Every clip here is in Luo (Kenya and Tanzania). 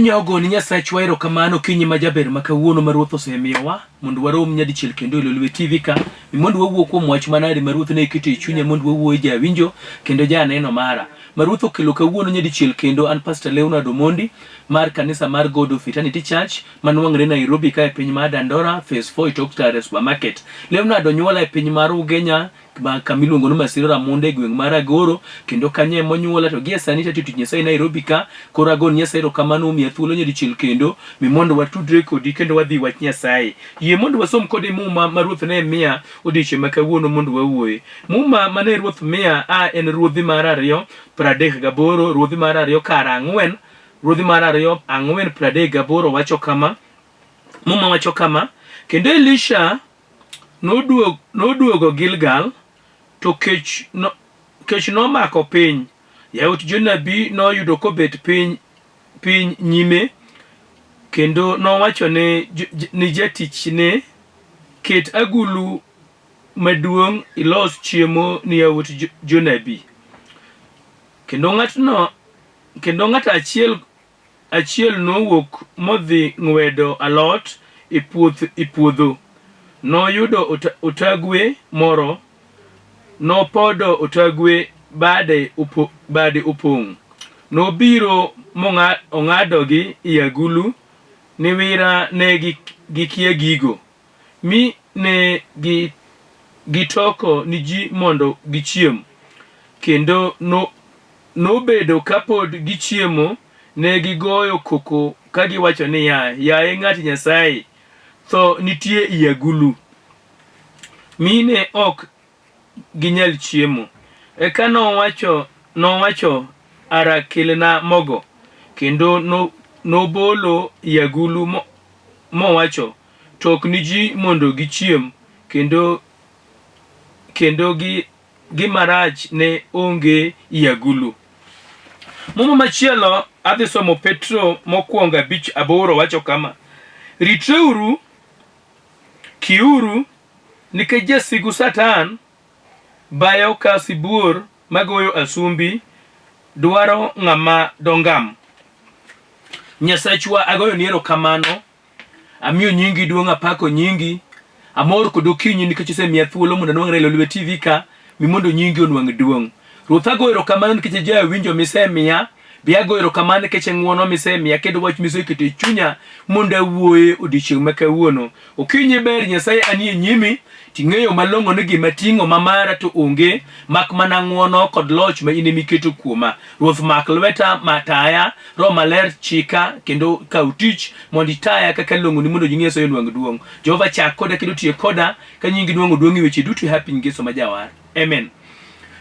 Chunya ogoni Nyasachwa erokamano okinyi ma jaber ma kawuono ma Ruoth osemiyowa mondo warom nyadichiel kendo e Lolwe TV ka mi mondo wawuo kuom wach manade ma Ruoth ne keto e chunya mondo wawuo e jawinjo kendo janeno mara ma Ruoth okelo kawuono nyadichiel kendo. An Pastor Leonard Omondi mar kanisa mar God of Eternity Church manwang're Nairobi ka e piny mar Dandora Phase 4 e tok Tare Supermarket. Leonard onyuola e piny mar Ugenya kama iluongo ni Masiro Ramonde e gweng' mar Agoro kendo kanyo ema onyuola to gie sani tatiyo tich Nyasaye Nairobi ka. Koro agoni Nyasaye erokamano omiya thuolo nyadichiel kendo mi mondo watudre kodi kendo wadhi wach Nyasaye. Yie mondo wasom kodi muma ma Ruoth ne miya odiechieng' ma kawuono mondo wawuoye. Muma mane Ruoth miya a en Ruodhi mar ariyo 38, Ruodhi mar ariyo kar ang'wen, Ruodhi mar ariyo ang'wen 38 wacho kama, Muma wacho kama, kendo Elisha Noduogo Gilgal, to kech, no, kech nomako piny. Yawuot jonabi noyudo kobet piny, piny nyime, kendo nowacho ne, ni jatichne, ket agulu maduong' ilos chiemo ni yawuot jonabi. Kendo ng'atno, kendo ng'at achiel achiel nowuok modhi ng'wedo alot e puoth e puodho. Noyudo otagwe moro, nopodo otagwe bade opo, bade opong'. Nobiro mong'adogi i agulu niwira ne gikia gigo, mi ne gi gitoko ni ji mondo gichiem. Kendo no, Nobedo kapod gichiemo, ne gigoyo koko ka giwacho niya, Yaye ng'at Nyasaye, tho nitie i agulu! Mi ne ok ginyal chiemo. Eka nowacho, nowacho, Ara kelna mogo. Kendo no, nobolo i agulu mo, mowacho, Tok ni ji mondo gichiem. Kendo, kendo gi gima rach ne onge i agulu. Muma machielo adhi somo Petro mokwongo 5:8 wacho kama, Ritreuru, kiuru, nikech jasigu Satan bayo ka sibuor magoyo asumbi, dwaro ng'ama dongam. Nyasachwa agoyoni erokamano Amiyo nyingi duong', apako nyingi. Amor kod okinyi nikech isemiya thuolo mondo anwang're e Lolwe TV ka, mi mondo nyingi onwang' duong'. Ruoth ago erokamano nikech ijawinjo misemiya, be ago erokamano nikech ng'wono misemiya kendo wach miseketo e chunya mondo awuoye odiechieng' ma kawuono. Okinyi ber Nyasaye anie nyimi, ting'eyo malong'o ni gima ting'o ma mara to onge, mak mana ng'wono kod loch ma in emiketo kuoma. Ruoth mak lweta ma taya, Roho Maler chika kendo kaw tich mondo itaya kaka long'oni mondo nying Nyasaye onwang' duong'. Jehova chak koda kendo tiek koda ka nyingi nwang'o duong' e weche duto e hapi ngeso ma jawar. Amen.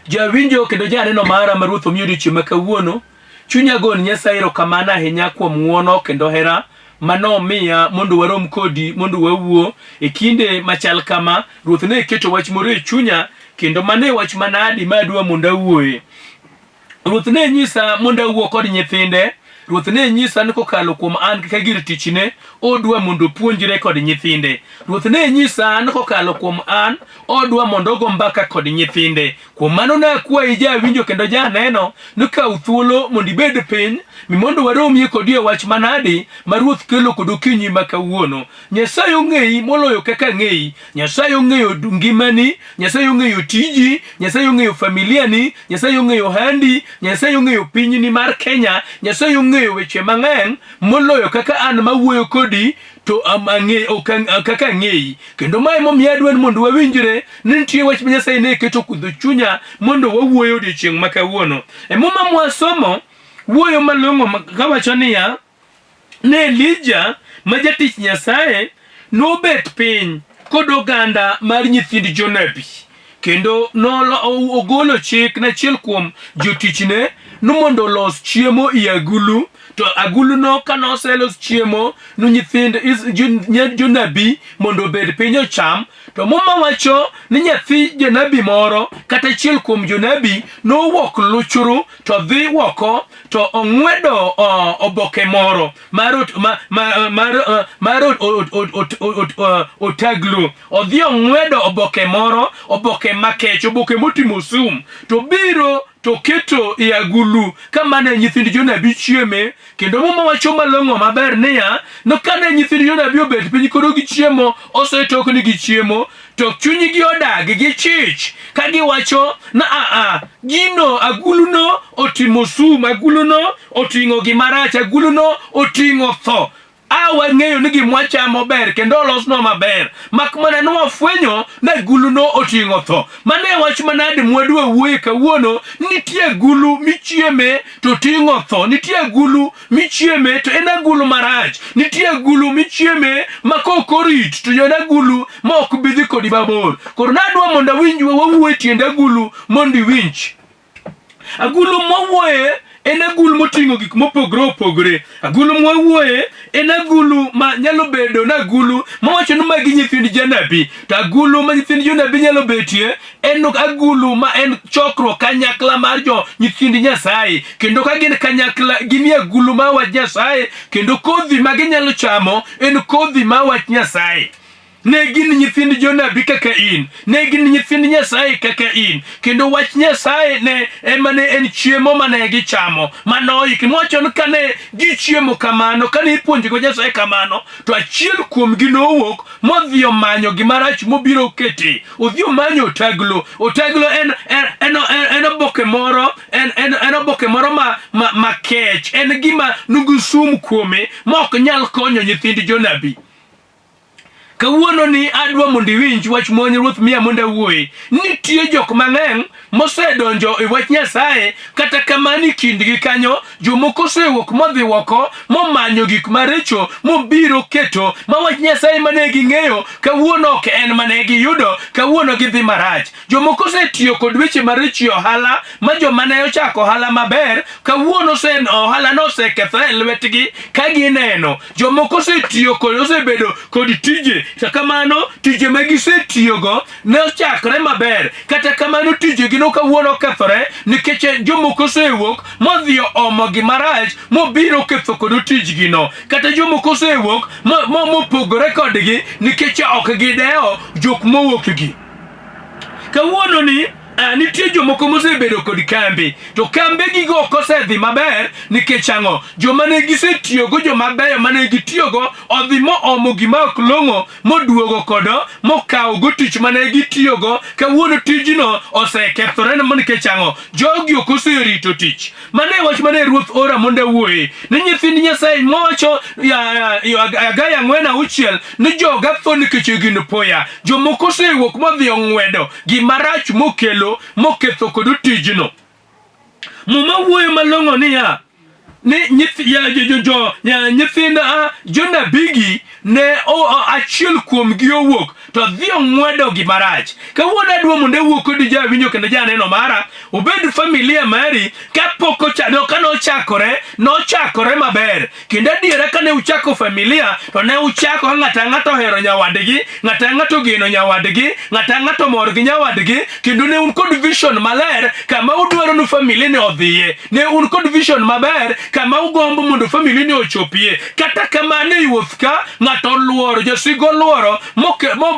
Jawinjo kendo janeno mara ma Ruoth omiyo odiechieng' ma kawuono, chunya gon Nyasaye erokamano ahinya kuom ng'wono kendo hera ma nomiya mondo warom kodi mondo wawuo e kinde machal kama. Ruoth ne keto wach moro e chunya kendo mano e wach manadi ma adwa mondo awuoye. Ruoth ne nyisa mondo awuo kod nyithinde. Ruoth ne nyisa ni kokalo kuom an kaka gir tichne, odwa mondo opuonjre kod nyithinde. Ruoth ne nyisa ni kokalo kuom an, odwa mondo ogo mbaka kod nyithinde. Kuom mano nakwayi jawinjo kendo janeno ni kaw thuolo mondo ibed piny mi mondo waromie kodi e wach manadi ma Ruoth kelo kod okinyi ma kawuono. Nyasaye ong'eyi moloyo kaka ang'eyi. Nyasaye ong'eyo ngimani, Nyasaye ong'eyo tiji, Nyasaye ong'eyo familiani, Nyasaye ong'eyo handi, Nyasaye ong'eyo pinyni mar Kenya, Nyasaye ong'eyo weche mang'eny moloyo kaka an mawuoyo kodi to ang'e ok kaka ang'eyi. Kendo mae momiyo adwa ni mondo wawinjre ni nitie wach ma Nyasaye ne keto kudho chunya mondo wawuoyo odiechieng' ma kawuono. E Muma mwasomo wuoyo malong'o kawacho niya, ne Elija ma jatich Nyasaye nobet piny kod oganda mar nyithind jonabi kendo ogolo chik ne achiel kuom jotichne ni mondo olos chiemo i agulu to aguluno ka noselos chiemo no nyithind jonabi mondo obed piny ocham to Muma wacho ni nyathi janabi moro kata achiel kuom jonabi nowuok luchuru to dhi woko to ong'wedo oboke moro mar mar otaglo odhi ong'wedo oboke moro oboke makech oboke motimo sum to biro to keto e agulu kama ne nyithind jonabi chieme kendo muma wacho malong'o maber niya no kane nyithind jonabi obet piny koro gichiemo osetoknigi chiemo to chunygi odagi gichich ka giwacho na aa gino aguluno otimo sum aguluno oting'o gimarach aguluno oting'o tho A wang'eyo ni gimwachamo ber kendo olosnwa maber, mak mana ni wafwenyo ni aguluno oting'o tho. Mano e wach manade mwadwa wuoye kawuono. Nitie agulu michieme to ting'o tho. Nitie agulu michieme to en agulu marach. Nitie agulu michieme ma kok orit to en agulu ma ok bi dhi kodi mabor. Koro nadwa mondo awinj wawuo e tiend agulu mondo iwinj. Agulu mwawuoye en agulu moting'o gik mopogore opogore. Agulu mwawuoye en agulu ma nyalo bedo na agulu mawacho ni magi nyithind janabi. To agulu ma nyithind jonabi nyalo betie en agulu ma en chokruok kanyakla mar jo nyithind Nyasaye. Kendo ka gin kanyakla ginie agulu mar wach Nyasaye kendo kodhi ma ginyalo chamo en kodhi mar wach Nyasaye. Ne gin nyithind jonabi kaka in, ne gin nyithind Nyasaye kaka in, kendo wach Nyasaye ne ema ne en chiemo mane gichamo manoiki. Mwacho ni kane gichiemo kamano, kane ipuonjogo Nyasaye kamano, to achiel kuomgi nowuok modhi omanyo gimarach mobiro kete. Odhi omanyo otaglo. Otaglo en, en, en, en, en oboke moro en, en, en oboke moro ma, ma, ma kech, en gima nigi sum kuome ma ok nyal konyo nyithind jonabi. Kawuono ni adwa mondo iwinj wach mony Ruoth miya mondo awuoye. Nitie jok mang'eny mosedonjo e wach Nyasaye, kata kamano e kindgi kanyo jomoko osewuok modhi oko momanyo gik maricho mobiro keto ma wach Nyasaye mane ging'eyo kawuono ok en mane giyudo, kawuono gidhi marach. Jomoko osetiyo kod weche maricho e ohala ma joma ne ochako ohala maber kawuono ose ohala no osekethore e lwetgi ka gineno. Jomoko osetiyo kod osebedo kod tije to kamano tije ma gisetiyogo ne ochakore maber kata kamano tijegi no kawuono okethore nikech jomoko osewuok modhi omo gimarach mobiro ketho kod tijgino kata jomoko osewuok mopogore kodgi nikech ok gidewo jok mowuokgi. Kawuono ni uh, nitie jomoko mosebedo kod kambi to kambegigo ok osedhi maber nikech ang'o? Joma ne gisetiyogo, joma beyo mane gitiyogo odhi moomo gima ok long'o moduogo kodo mokawogo tich mane gitiyogo. Kawuono tijno osekethore nikech ang'o? Jogi ok oserito tich. Mano e wach mane Ruoth ora mondo awuoye ni nyithind Nyasaye mowacho Hagai 4:6 ni joga tho nikech gin poya. Jomoko osewuok modhi ong'wedo gima rach mokelo moketho kod tijno. Muma wuoyo malong'o niya ni nyithind jonabigi ne achiel kuomgi owuok to dhi ong'wedo gima rach. Kawuono adwa mondo awuo kodi jawinjo kendo janeno mara, obed familia mari kapok ochako, kane ochakore, nochakore maber. Kendo adiera kane uchako familia to ne uchako ka ng'ato ang'ata ohero nyawadgi, ng'ato ang'ata ogeno nyawadgi, ng'ato ang'ata omor gi nyawadgi, kendo ne un kod vision maler kama udwaro ni familia ni odhiye. Ne un kod vision maber kama ugombo mondo familia ni ochopie. Kata kamano e wuoth ka ng'ato oluoro, jasigu oluoro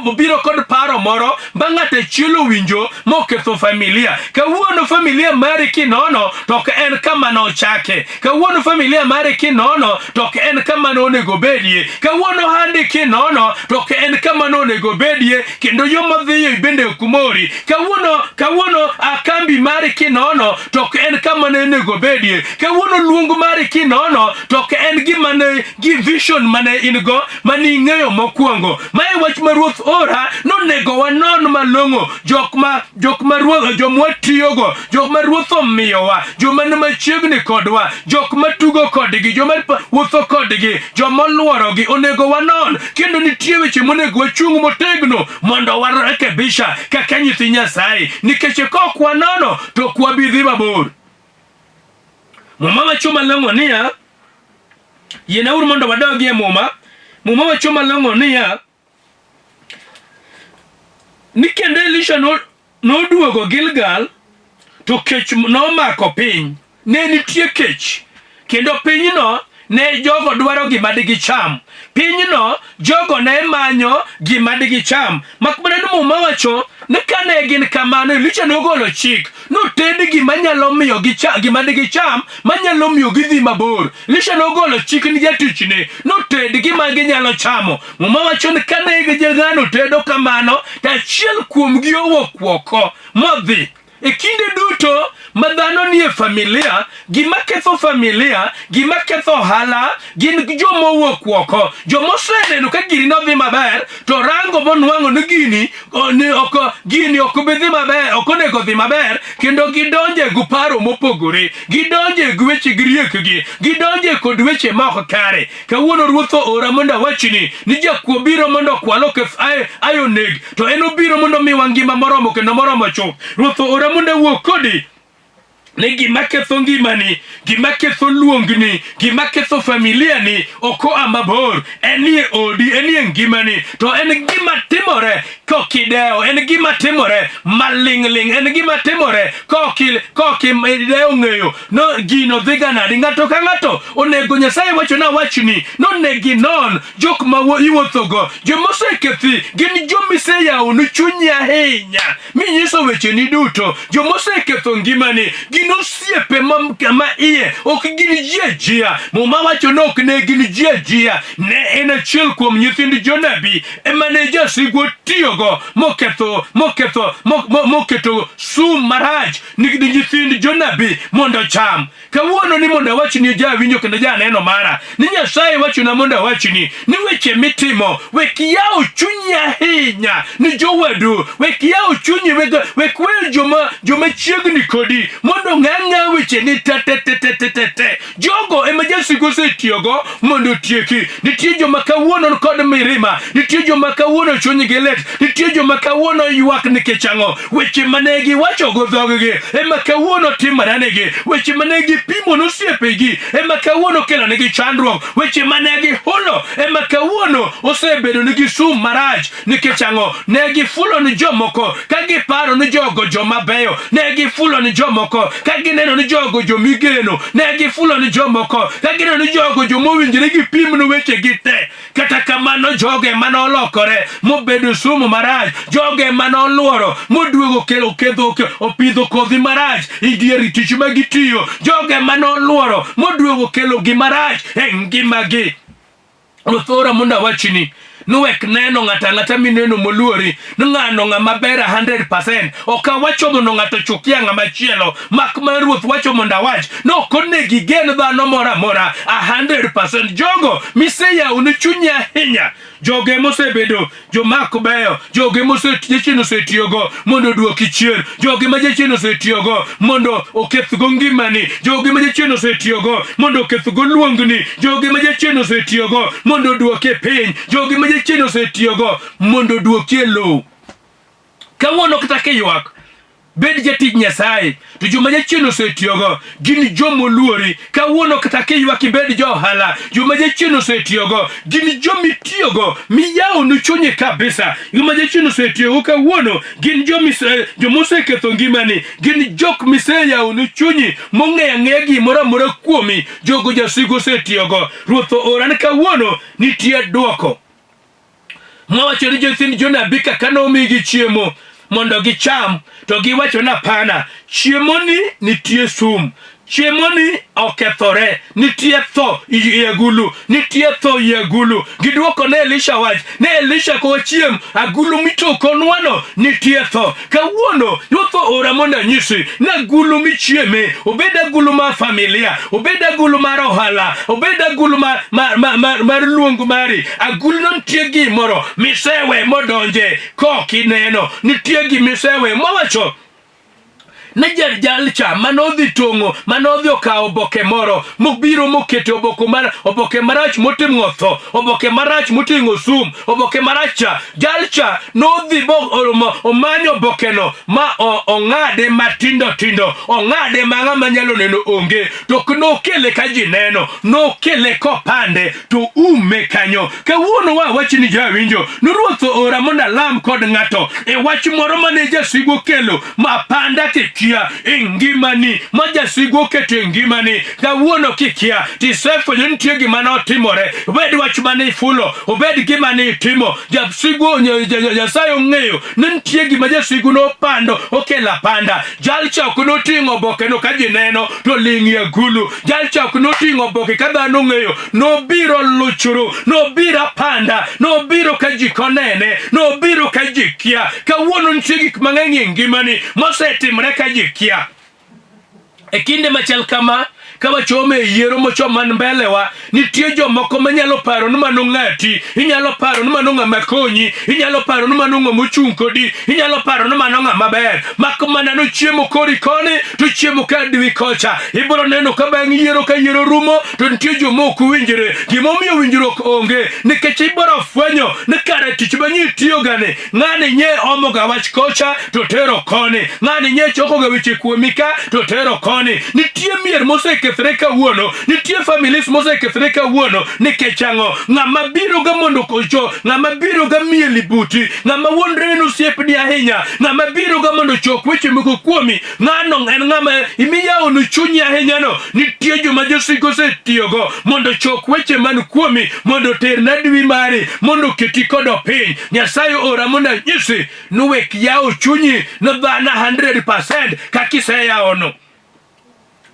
mobiro kod paro moro ma ng'ato achiel owinjo moketho familia. Kawuono familia mari kinono to ok en kama nochake. Kawuono familia mari kinono to ok en kama nonego bedie. Kawuono handi kinono to ok en kama nonego bedie kendo yo modhiyo bende ok mori. Kawuono kawuono akambi mari kinono to ok en kama ne onego bedie. Kawuono luong mari kinono to ok en gima ne gi vision mane in go mane ing'eyo mokwongo. Ma e wach ma Ruoth ora nonego wanon malong'o jok ma jok ma Ruoth joma watiyogo, jok ma Ruoth omiyowa, joma ni machiegni kodwa, jok ma tugo kodgi, joma wuotho kodgi, joma oluorogi onego wanon kendo nitie weche monego wachung' motegno mondo warekebisha kaka nyithi Nyasaye nikech ka ok wanono to ok wabi dhi mabor. Muma wacho malong'o niya, Yienauru mondo wadogi e Muma. Muma wacho malong'o niya, ni kendo Elisha noduogo Gilgal to kech nomako piny. Ne nitie kech kendo pinyno ne jogo dwaro gima digicham. Pinyno jogo ne manyo gima digicham. Mak mana ni Muma wacho ni kane gin kamano, Elisha nogolo chik noted gima nyalo miyo gicha, gima digicham manyalo miyo gidhi mabor. Elisha nogolo chik ni jatichne noted gima ginyalo chamo. Muma wacho ni kane ng'ano tedo kamano, to achiel kuomgi owuok oko modhi. E kinde duto ma dhano nie familia, gima ketho familia, gima ketho ohala gin joma owuok oko. Joma oseneno ka gini nodhi maber to rango monwang'o ni gini ni ok gini ok bi dhi maber, ok onego dhi maber, kendo gidonje gi paro mopogore, gidonje gi weche gi riekgi, gidonje kod weche ma ok kare. Kawuono Ruoth oora mondo awachni ni jakuo biro mondo okwal oketh ae ae oneg to en obiro mondo omiwa ngima moromo kendo moromo chuth. Ruoth oora mondo awuo kodi ni gima ketho ngimani, gima ketho luongni, gima ketho familia ni ok oa mabor, enie odi, enie ngimani, to en gima timore kok idewo, en gima timore maling'ling', en gima timore kok idewo ng'eyo no gino dhiga nadi. Ng'ato ka ng'ato onego Nyasaye wacho na wachni nonego inon jok ma iwuothogo, joma osekethi gin joma iseyawonu chunyi ahinya minyiso wecheni duto. Joma oseketho ngimani gin osiepe ma, ma iye ok gin ji ajia. Muma wacho ni ok ne gin ji ajia, ne en achiel kuom nyithind jonabi ema ne jasigu otiyogo moketho moketho moketo sum marach ni nyithind jonabi mondo ocham. Kawuono ni mondo awachni jawinjo kendo janeno mara ni Nyasaye wachona mondo awachni ni weche mitimo wek yawo chunyi ahinya ni jowadu, wek yawo chunyi, wek, wek weyo joma joma chiegni kodi mondo ng'a ng'a weche ni te te te te te te te. Jogo ema jasigu osetiyogo mondo otieki. Nitie joma kawuono kod mirima, nitie joma kawuono chunygi lit, nitie joma kawuono ywak nikech ang'o? Weche mane giwacho go dhoggi ema kawuono timorenegi, weche mane gipimo nosiepegi ema kawuono kelonegi chandruok, weche mane gihulo ema kawuono osebedo nigi sum marach. Nikech ang'o? Ne gifulo ni jomoko ka giparo ni jogo joma beyo, ne gifulo ni jomoko ka gineno ni jogo jomigeno, ne gifulo ni jomoko ka gineno ni jogo jomowinjore gipimno wechegi te. Kata kamano jogo ema nolokore mobedo sumu marach, jogo ema noluoro moduogo kelo ketho opidho kodhi marach e dier tich ma gitiyo, jogo ema noluoro moduogo kelo gimarach e ngimagi. Ruoth ora mondo awachni nuwek neno ng'ato ang'ata mineno moluori ni ng'ano ng'ama ber 100%. Ok awacho mondo ng'ato ochukia ng'ama chielo, mak mana Ruoth wacho mondo awach ni ok onego igen dhano moro amora 100%. Jogo miseyawo ne chunyi ahinya, jogo ema osebedo jomak beyo, jogo ema jachien osetiyogo mondo oduoki chien, jogo ema jachien osetiyogo mondo okethgo ngimani, jogo ema jachien osetiyogo mondo okethgo luongni, jogo ema jachien osetiyogo mondo oduoki e piny, jogo ema jachien osetiyogo mondo oduoki e lowo. Kawuono kata kiywak, bed jatich Nyasaye, to joma jachien osetiyogo gin joma oluori. Kawuono kata kiywak ibed jo ohala, joma jachien osetiyogo gin joma itiyogo miyawonu chunyi kabisa. Joma jachien osetiyogo kawuono gin joma oseketho ngimani, gin jok miseyawonu chunyi mong'eyo ang'eya gimoro amora kuomi. Jogo jasigu osetiyogo. Ruoth oora ni kawuono nitie dwoko. Mwawacho ni nyithind jonabi ka kane omigi chiemo mondo gicham to giwacho ni hapana, chiemoni nitie sum, chiemoni okethore, nitie tho i agulu, nitie tho i agulu. Gidwoko ne Elisha wach ne Elisha ko wachiem agulu mitokonwano nitie tho. Kawuono Ruoth oora mondo anyisi ni agulu michieme obed agulu mar familia, obed agulu mar ohala, obed agulu mar, mar, mar, mar, mar luong mari, aguluno nitie gimoro misewe modonje kok ineno, nitie gimisewe mowacho ne jal cha mane odhi tong'o mane odhi okawo oboke moro mobiro moketo oboke mar oboke marach moting'o tho oboke marach moting'o sum oboke marach cha jal cha nodhi bo omanyo obokeno ma ong'ade matindo tindo ong'ade ma ng'ama nyalo neno onge to ok nokele ka ji neno nokele kopande to ume kanyo kawuono wa wach ni jawinjo ni ruoth oora mondo alam kod ng'ato e wach moro mane jasigu okelo ma panda kikia. kikia e ngimani ma jasigu oketo e ngimani kawuono kikia tisefwenyo nitie gima notimore obed wach mane ifulo obed gima ne itimo jasigu Nyasaye ong'eyo ni nitie gima jasigu nopando okelo apanda jal cha ok noting'o obokeno ka ji neno to ling'ie agulu jal cha ok noting'o oboke ka dhano ong'eyo nobiro luchuru nobiro apanda nobiro ka ji konene nobiro ka ji kia kawuono nitie gik mang'eny e ngimani mosetimre ka ji kia E kinde machal kama, ka wachomo e yiero mochom man mbelewa, nitie jomoko manyalo paro ni mano ng'ati, inyalo paro ni mano ng'ama konyi, inyalo paro ni mano ng'ama ochung' kodi, inyalo paro ni mano ng'ama ber, mak mana nochiemo kori koni to chiemo ka adwi kocha. Ibiro neno ka bang' yiero ka yiero rumo to nitie joma ok winjre. Gimomiyo winjruok onge nikech ibiro fwenyo ni kare tich ma nitiyoga ni ng'ani nye omoga wach kocha to tero koni, ng'ani nye chokoga weche kuomi ka to tero koni. Nitie mier mosekethre kawuono, nitie families mosekethre kawuono nikech ang'o? Ng'ama biroga mondo ocho, ng'ama biroga mieli buti, ng'ama wuondre ni osiepni ahinya, ng'ama biroga mondo ochok weche moko kuomi, ng'ano en ng'ama imiyawonu chunyi ahinyano. Nitie joma josigu osetiyogo mondo ochok weche man kuomi, mondo oter na dwi mari, mondo oketi kod opiny. Nyasaye ora mondo anyisi ni wek yawo chunyi ne dhano 100% kaka iseyawono.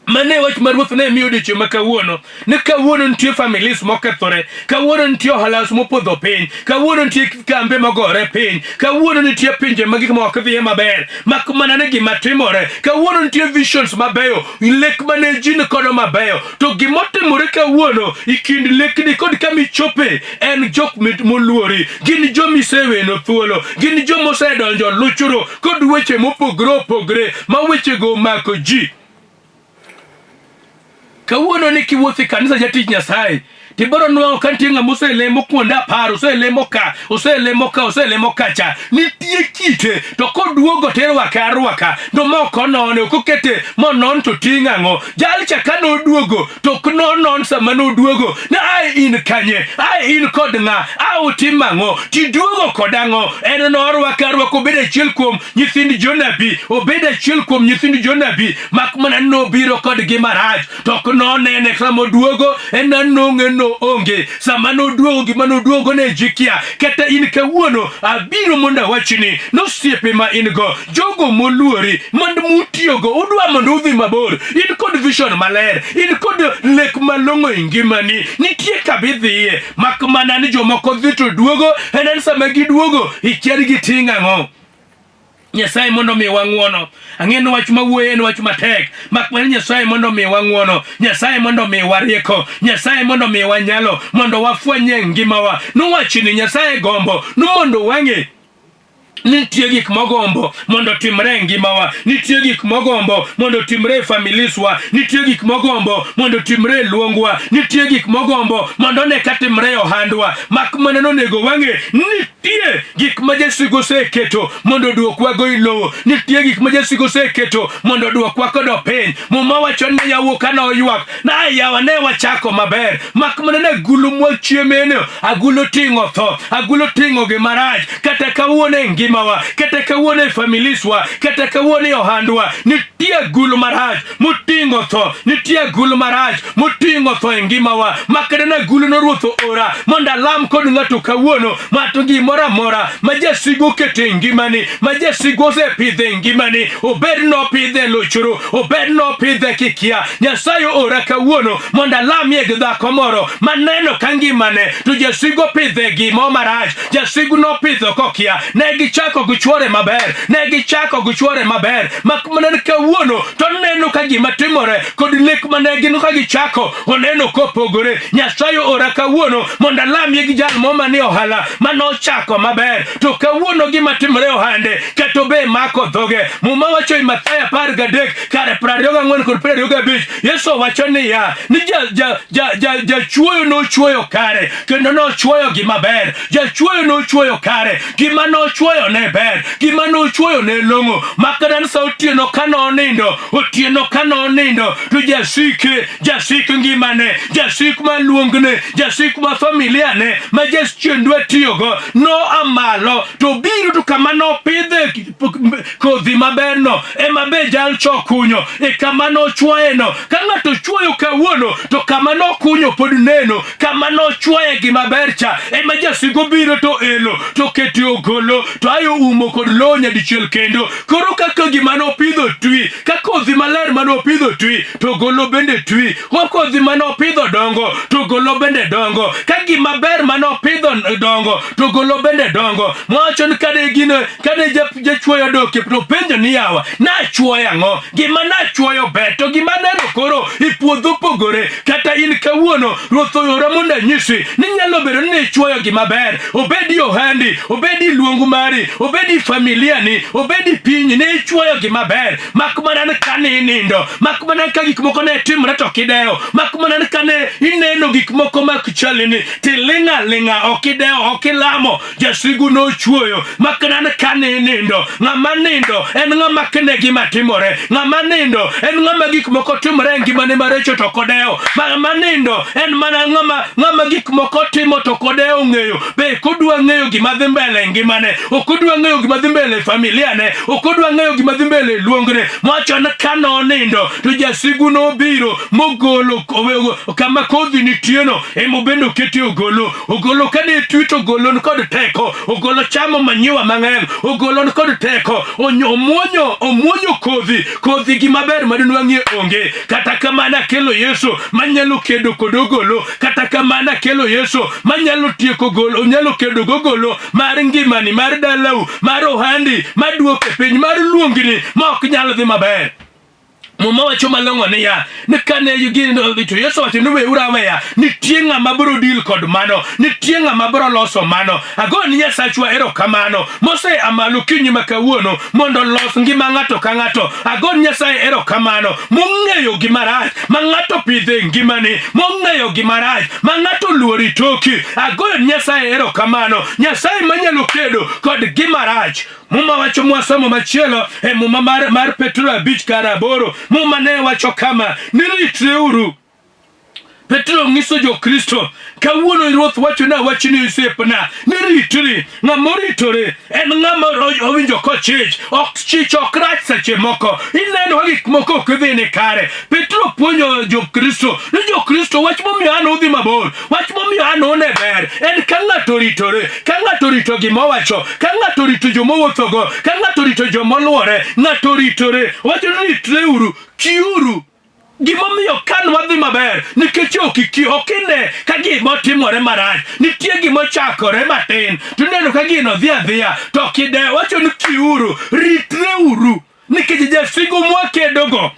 Mano e wach ma Ruoth ne miyo odiechieng' ma kawuono. Ni kawuono nitie families mokethore, kawuono nitie ohalas mopodho piny, kawuono nitie kambe mogore piny, kawuono nitie pinje ma gik moko ok dhiye maber, mak mana ni gima timore. Kawuono nitie visions mabeyo, lek mane ji ni kodo mabeyo, to gimotimore kawuono e kind lekni kod kama ichope en jok moluori, gin joma iseweno thuolo, gin joma osedonjo luchuro kod weche mopogore opogore ma wechego omako ji. Kawuono ni kiwuotho e kanisa jatich Nyasaye tibiro nwang'o ka nitie ng'ama oselemo kuonde apar, oselemo ka, oselemo ka, oselemo kacha. Nitie kite to koduogo to irwake arwaka to mok onone, ok okete monon to ting' ang'o. Jal cha ka noduogo to ok nonon sama noduogo ni ai in kanye, ai in kod ng'a, a utim ang'o, tiduogo kod ang'o. En norwake arwaka obedo achiel kuom nyithind jonabi, obed achiel kuom nyithind jonabi, mak mana nobiro kodgi marach to ok nonene sama oduogo en anong'e no onge sama noduogo gima noduogo ne ji kia kata in kawuono abiro mondo awachni nosiepe ma in go jogo moluori mondo mutiyogo udwa mondo udhi mabor in kod vision maler in kod lek malong'o e ngimani nitie kama idhiye mak mana ni jomoko dhi to duogo en en sama giduogo ikier giting' ang'o Nyasaye mondo omiwa ng'wono. Ang'e ni wach mawuoyo en wach matek, mak mana Nyasaye mondo omiwa ng'wono, Nyasaye mondo omiwa rieko, Nyasaye mondo omiwa nyalo mondo wafweny e ngimawa. Nowachi ni Nyasaye gombo ni mondo wang'e nitie gik mogombo mondo otimre e ngimawa, nitie gik mogombo mondo otimre e familiswa, nitie gik mogombo mondo otimre e luongwa, nitie gik mogombo mondo one ka timre e ohandwa, mak mana nonego wang'e nitie gik ma jasigu oseketo mondo oduokwago e lowo, nitie gik ma jasigu oseketo mondo oduokwa kodo piny. Muma wacho ni yawuok ka noywak na yawa ne wachako maber, mak mana ni agulu mwachiemeno, agulu ting'o tho, agulu ting'o gima rach. Kata kawuono e ngimawa, kata kawuono e familiswa, kata kawuono e ohandwa, nitie agulu marach moting'o tho, nitie agulu marach moting'o tho e ngimawa. Makata na agulu no Ruoth oora mondo alam kod ng'ato kawuono, mato gimoro amora ma jasigu oketo e ngimani, ma jasigu osepidho e ngimani, obed nopidhe e luchuru, obed nopidhe kikia. Nyasaye oora kawuono mondo alamie gi dhako moro maneno ka ngimane to jasigu opidhe gimo marach, jasigu nopidho kokia. Ne gichako gi chwore maber, ne gichako gi chwore maber, mak mana ni kawuono to neno ka gima timore kod lek mane gin ka gichako oneno kopogore. Nyasaye ora kawuono mondo alamie gi jal mo manie ohala manochako maber, to kawuono gima timore e ohande kata obe mako dhoge. Muma wacho e Mathayo 13 kare 24 kod 25, Yesu wacho niya ni jachuoyo nochuoyo kare kendo nochuoyo gima ber. Jachuoyo nochuoyo kare, gima nochuoyo ne ber, gima nochuoyo ne long'o. Makata sa otieno ka nonindo nonindo, otieno ka nonindo, to jasike, jasik ngimane, jasik ma luongne, jasik ma familiane, ma jachien dwa tiyogo, noa malo to biro to kama nopidhe kodhi maberno ema be jal chokunyo e kama nochwoyeno. Ka ng'ato chwoyo kawuono to kama nokunyo pod neno, kama nochwoye gima ber cha ema jasigu biro to elo to kete ogolo to ayo umo kod lowo nyadichiel kendo. Koro kaka gima nopidho twi, ka kodhi maler mane opidho twi to ogolo bende twi, ka kodhi mane opidho dongo to ogolo bende dongo, ka gima ber mane opidho dongo to ogolo bende dongo. Mwawacho ni kane gino kane jachuoyo dok to penjo ni yawa nachuoyo ang'o? Gima nachuoyo ber to gima aneno koro e puodho opogore. Kata in kawuono Ruoth oora mondo anyisi ni nyalo bedo ni ichuoyo gima ber, obedi ohandi, obedi luong mari, obedi familia ni, obedi piny, ne ichuoyo gima ber, mak mana ni kane inindo, mak mana ka gik moko ne timore to ok idewo, mak mana ni kane ineno gik moko mak chalni tiling' aling'a ok idewo, ok ilamo, jasigu nochuoyo mak mana ni kane inindo. Ng'ama nindo en ng'ama kne gima timore, ng'ama nindo en ng'ama gik moko timore e ngimane marecho to ok odewo. Ng'ama nindo en mana ng'ama ng'ama gik moko timo to ok odewo ng'eyo be kodwa ng'eyo gima dhi mbele e ngimane, ok odwa ng'eyo gima dhi mbele e familia ne, ok odwa ng'eyo gima dhi mbele e luongne. Mwacho ni ka nonindo to jasigu nobiro mogolo kama kodhi nitieno ema bende oketie ogolo. Ogolo kane twi to ogolo ni kod teko, ogolo chamo manyiwa mang'eny, ogolo ni kod teko, omuonyo omuonyo kodhi, kodhi gi maber madinwang'ie onge. Kata kamano akelo Yesu manyalo kedo kod ogolo, kata kamano akelo Yesu manyalo tieko golo, onyalo kedo gogolo mar ngimani, mar dalau, mar ohandi, maduoke piny, mar luongni ma ok nyal dhi maber. Muma wacho malong'o niya, ni kane gin to Yesu wacho ni weuru aweya, nitie ng'ama biro deal kod mano, nitie ng'ama biro loso mano. Ago ni Nyasachwa erokamano mose a malo kinyi ma kawuono mondo olos ngima ng'ato ka ng'ato. Ago ni Nyasaye erokamano mong'eyo gima rach ma ng'ato pidho e ngimani, mong'eyo gima rach ma ng'ato luori toki. Agoyo ni Nyasaye erokamano, Nyasaye manyalo kedo kod gima rach. Muma wacho mwasomo machielo e muma mar, mar Petro 5:8. Muma ne wacho kama, ni ritreuru. Petro nyiso Jokristo, kawuono Ruoth wacho na wachni osiepna, ni ritri. Ng'ama oritore en ng'ama owinjo kochich. Ok chich ok rach seche moko. Ineno ka gik moko ok dhi ni kare. Petro puonjo Jokristo ni Jokristo wach momiyo an udhi mabor, wach momiyo an une ber en ka ng'ato oritore, ka ng'ato orito gima owacho, ka ng'ato orito joma owuothogo, ka ng'ato orito joma oluore, ng'ato oritore. Wacho ni ritreuru, kiuru. Gimomiyo kan wadhi maber nikech ok iki ok ine ka gima otimore marach, nitie gima ochakore matin to ineno ka gino dhi adhiya to ok ide. Wacho ni kiuru, ritreuru nikech jasigu mwakedogo,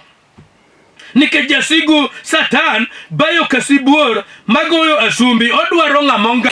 nikech jasigu Satan bayo ka sibuor magoyo asumbi, odwaro ng'ama onga.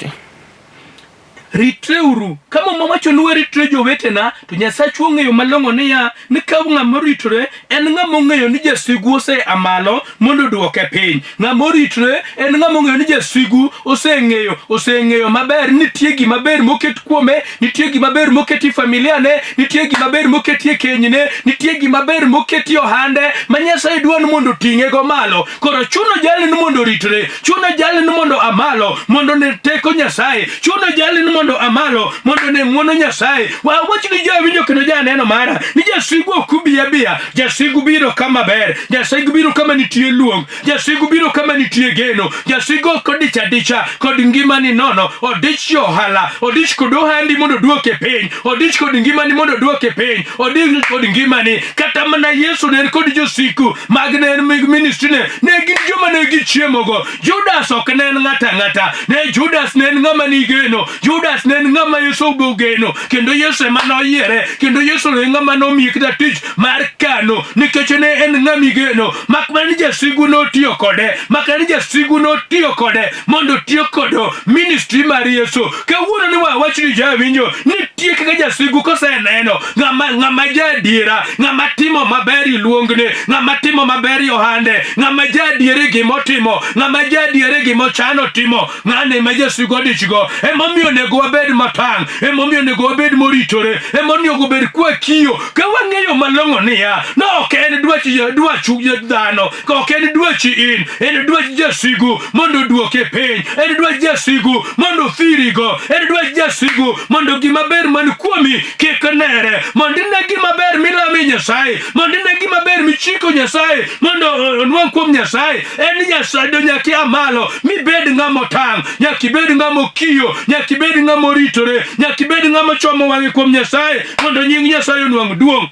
Ritreuru. Ka Muma wacho ni waritre jowetena, to Nyasachu ong'eyo malong'o niya, ni ka ng'ama oritore en ng'ama ong'eyo ni jasigu osea malo mondo oduoke piny. Ng'ama oritre en ng'ama ong'eyo ni jasigu oseng'eyo oseng'eyo maber ni nitie gima ber moket kuome, nitie gima ber moket e familia ne, nitie gima ber moket e kenyne, nitie gima ber moket e ohande ma Nyasaye dwa ni mondo oting'e go malo. Koro chuno jalni ni mondo oritre, chuno jalni ni mondo amalo mondo ne teko Nyasaye, chuno jalni ni mondo amalo mondo ne ng'wono Nyasaye. Wawach ni jawinjo kendo janeno mara ni jasigu ok obi abiya, jasigu biro kama ber, jasigu biro kama nitie luong, jasigu biro kama nitie geno, jasigu ok odich adicha kod ngimani nono, odich gi ohala, odich kod ohandi mondo oduoke piny, odich kod ngimani mondo oduoke piny, odich kod ngimani. Kata mana Yesu ne en kod josiku mag ne en ministry ne, ne gin joma ne gichiemogo. Judas ok ne en ng'ato ang'ata, ne Judas ne en ng'ama nigeno, Judas ne en ng'ama Yesu ogeno, kendo Yesu ema noyiere, kendo Yesu ne ng'ama nomiye kata tich mar kano, nikech ne en ng'ama igeno. Mak mana ni jasigu notiyo kode, mak mana ni jasigu notiyo kode mondo otiyo kodo ministry mar Yesu. Kawuono ni wawach ni jawinjo, nitie kaka jasigu koseneno ng'ama ng'ama jaadiera, ng'ama timo maber iluongne, ng'ama timo maber i ohande, ng'ama jaadiera e gima otimo, ng'ama jaadiera e gima ochano timo, ng'ano ema jasigu odichgo. Emomiyo onego wabed matang', emomiyo onego wabed moritore, emomiyo onego bed kwakiyo ka wang'eyo malong'o niya, no ok en dwach dwachu dhano, ok en dwachi in, en dwach jasigu mondo oduoke piny, en dwach jasigu mondo othirigo, en dwach jasigu mondo gima ber man kuomi kik nere, mondo ine gima ber milame Nyasaye, mondo ine gima ber michiko Nyasaye mondo onwang' kuom Nyasaye. En Nyasaye do nyaka ia malo mibed ng'ama otang', nyaka ibed ng'ama okiyo, nyaka ibed ng'ama oritore, nyaka ibed ng'ama ochomo wang'e kuom Nyasaye mondo nying Nyasaye onwang' duong'.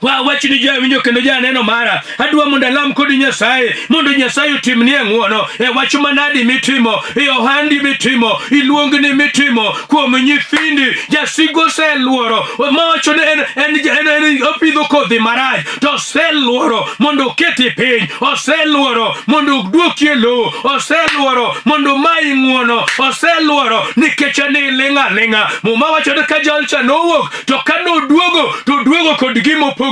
Wa wach ni jawinjo kendo janeno mara, adwa mondo alam kodi Nyasaye mondo Nyasaye otimnie ng'wono e wach manadi mitimo, e ohandi mitimo, iluongni mitimo kuom nyithindi. Jasigu oseluoro mawacho ni en, en, en, en opidho kodhi marach to oseluoro mondo oketi piny, oseluoro mondo oduoki e lowo, oseluoro mondo omayi ng'wono, oseluoro nikech ni iling' aling'a. Muma wacho ni ka jalcha nowuok to ka noduogo to oduogo kod gima opogore.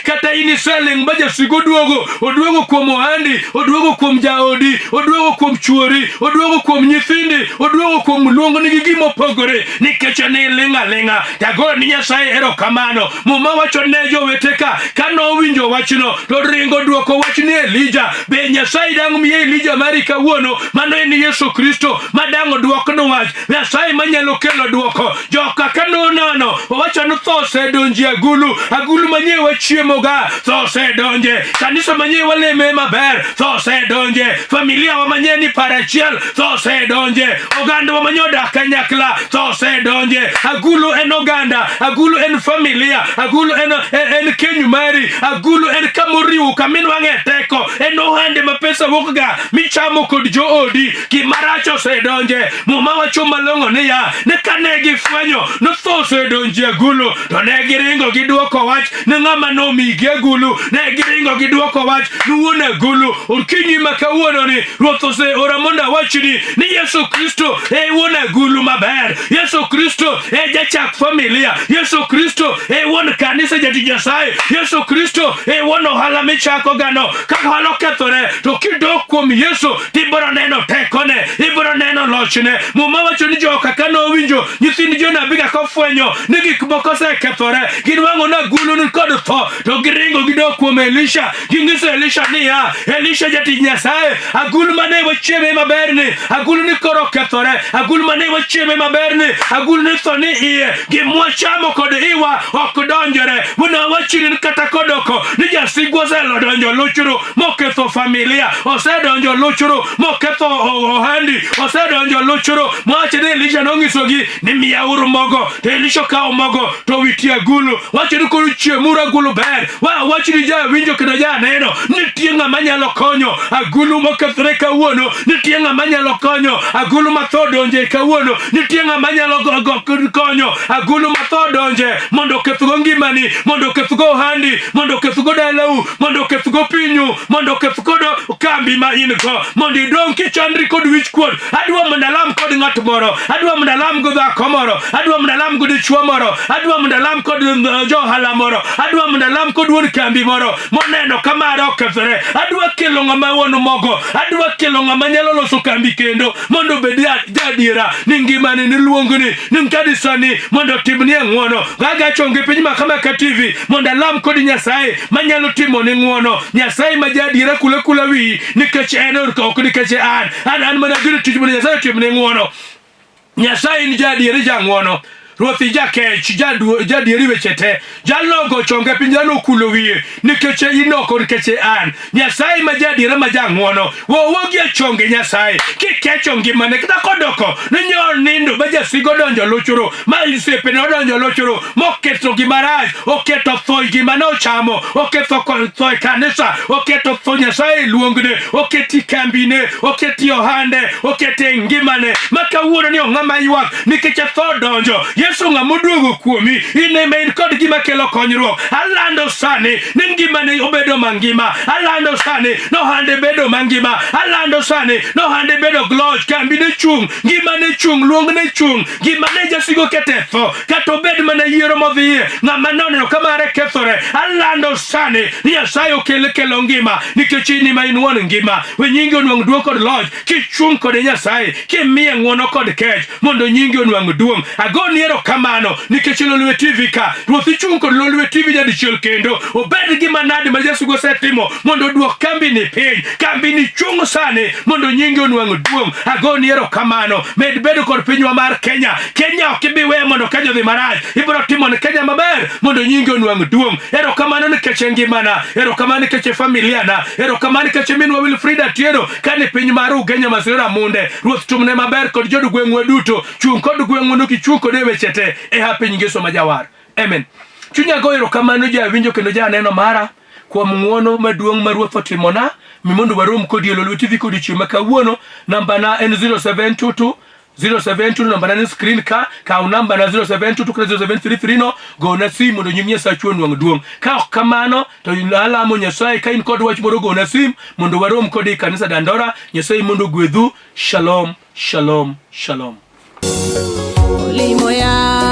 Kata in iseling' ma jasigu oduogo, oduogo kuom ohandi, oduogo kuom jaodi, oduogo kuom chuori, oduogo kuom nyithindi, oduogo kuom luongni gi gima opogore nikech ni iling' aling'a. Tagoyo ni Nyasaye erokamano. Muma wacho ne jowete ka ka nowinjo wachno to ringo duoko wach ni Elija. Be Nyasaye dang' miye Elija mari kawuono? Mano en Yesu Kristo ma dang' oduokno wach. Nyasaye manyalo kelo duoko. Joka ka noneno owacho ni tho osedonje agulu, agulu manyie wachiemoga, tho osedonje. Kanisa manyie waleme maber, tho osedonje. Familia wa manyie ni par achiel, tho osedonje. Oganda wa manyie odak kanyakla, tho osedonje. Agulu en oganda, agulu en familia, agulu en, en, en keny mari, agulu en kamoriwo kaminwang'e teko, en ohande ma pesa wuok ga michamo kod joodi. Gimarach osedonje. Muma wacho malong'o niya, ni kane gifwenyo ni tho osedonjo e agulu, to ne giringo gidwoko wach ne ng'ama nomigi agulu, ne giringo gidwoko wach ni wuon agulu. Okinyi ma kawuononi, Ruoth oseora mondo awachni ni Yesu Kristo e wuon agulu maber. Yesu Kristo e jachak familia. Yesu Kristo e wuon kanisa jatich Nyasaye. Yesu Kristo e wuon ohala michako gano. Ka ohala okethore to kidok kuom Yesu tibiro neno tekone, ibiro neno lochne. Muma wacho ni joka ka nowinjo nyithind jonabi ka kofwenyo ni gik moko osekethore, ginwang'o ni agulu ni kod tho, to giringo gidok kuom Elisha. Ginyiso Elisha niya, Elisha jatich Nyasaye, agulu mane wachieme maberni, agulu ni koro okethore, agulu mane wachieme maberni, agulu ni tho ni iye, gimwachamo kod iwa ok donjore. Bwana wachini ni kata kodoko ni jasigu oselodonjo luchuru moketho familia, osedonjo luchuru moketho ohandi, osedonjo luchuru mowacho ni Elisha nonyisogi ni miyauru mogo, to Elisha okawo mogo to owitie agulu, wacho ni koro chiemuru agulu ber. Wach ni jawinjo kendo janeno, nitie ng'ama nyalo konyo agulu mokethore kawuono, nitie ng'ama nyalo konyo agulu ma tho donje kawuono, nitie ng'ama nyalo konyo agulu ma tho donje mondo okethgo ngimani, mondo okethgo ohandi, mondo okethgo dalau, mondo okethgo pinyu, mondo oketh kodo kambi ma in go, mondo idong' kichandri kod wich kuot. Adwa mondo alam kod ng'at moro, adwa mondo alam go dhako moro, adwa mondo alam go dichuo moro, adwa mondo alam kod johala moro, adwa mondo alam kod wuon kambi moro moneno ka mare okethore. Adwa kelo ng'ama wuon mogo, adwa kelo ng'ama nyalo loso kambi kendo mondo obed jaadiera ni ngimani ni luongni ni kanisani mondo otimnie ng'wono. Gaga chonge piny Makamaka TV mondo alam kod Nyasaye manyalo timoni ng'wono, Nyasaye ma jaadiera kula kula wiyi nikech en ok nikech an an mana gino tich mondo Nyasaye otimni ng'wono. Nyasaye in jaadieri jang'wono. Ruoth ijakech, jaadieri weche te. Jalogo chonge piny dhano okulo wiye nikech in oko nikech an. Nyasaye ma jaadiera ma jang'wono. Wawuogi e chonge Nyasaye kikecho ngimane kata kodoko ni nyo nindo ma jasigo odonjo luchuru ma osiepene odonjo luchuru moketho gima rach oketho tho gima ne ochamo oketho tho e kanisa oketho tho Nyasaye e luongne oketi kambine oketi ohande okete ngimane ma kawuono ni ong'ama ywak nikech tho donjo. Yesu ng'ama oduogo kuomi, in ema in kod gima kelo konyruok. Alando sani ni ngimane obedo mangima. Alando sani nohande bedo mangima. Alando sani nohande bedo gloch, kambi ne chung', ngima ne chung', luong ne chung', ngima ne jasigo kete tho, kata obed mana yiero modhiye, ng'ama noneno ka mare kethore. Alando sani ni Nyasaye okel kelo ngima, nikech in ema in wuon ngima. We nyingi onwang' duong' kod loch, kichung' kode Nyasaye, kimiye ng'wono kod kech, mondo nyingi onwang' duong'. Agoni erokamano nikech Lolwe TV ka, Ruoth ichung' kod Lolwe TV nyadichiel kendo, obed gima nade ma Jasugu osetimo mondo oduok kambini piny. Kambini chung' sani mondo nyingi onwang' duong'. Agoni erokamano. Med bedo kod pinywa mar Kenya. Kenya ok ibi weyo mondo Kenya odhi marach. Ibiro timo ne Kenya maber mondo nyingi onwang' duong'. Erokamano nikech e ngimana, erokamano nikech e familiana, erokamano nikech e minwa Wilfrida Atieno kane piny mar Ugenya Masira Munde. Ruoth tumne maber kod jod gweng'wa duto. Chung' kod gweng'wa no kichung' kode e weche te e ha piny ngeso ma jawar. Amen. Chunya goyo erokamano jawinjo kendo janeno mara kuom ng'wono maduong' ma Ruoth otimona mi mondo warom kodi e Lolwe TV kodiochieng' ma kawuono. Nambana en 0722 072 namba na ni screen ka kaw namba na 0722 kata 0733 no gona sim mondo nying Nyasaye onwang' duong'. Ka ok kamano to alamo Nyasaye ka in kod wach moro gona sim mondo warom kodi e kanisa Dandora. Nyasaye mondo ogwedhu. Shalom, shalom, shalom. Olimo ya.